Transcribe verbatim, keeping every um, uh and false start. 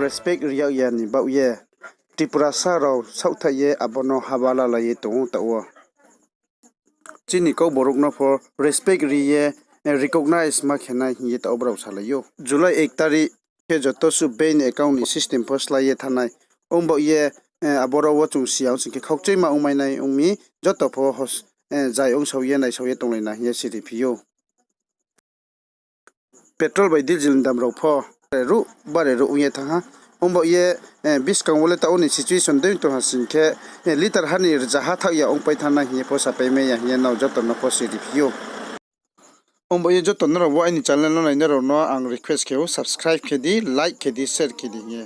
respect ri yag ya ni baoh ye Tiprasa rao saohthaih ye abo no haba lalai ye tong ou taoh wo. Chini kau borok no pho respect ri ye, recognize ma khe nai hing ye taoh wo brao salai ou. July ek tarikh khe joto suh bank account ni system pho slái ye thanng nai. Ong baoh ye, abo rao wo chung si ya ong sing khe khaukchoima ongmai nai ong mi, joto pho zai ongsao ye naisao ye tonglai na hing ye siri phi ou. Petrol bai diesel ni dam rao pho ruh bare ruh ong ye thanng ha. Ong baoh ye, buskang wo le taoh wo ni situation dei tong ha sing khe, litre ha ni rzaha thaoh ya ongpai thanng nai hing ye pho sapai mai ya hing ye nrao joto no pho siri phi ou. Ong baoh ye joto nrao bo aini channel no nainai rao no ang request khe ou, subscribe khe di, like khe di, share khe di hing ye.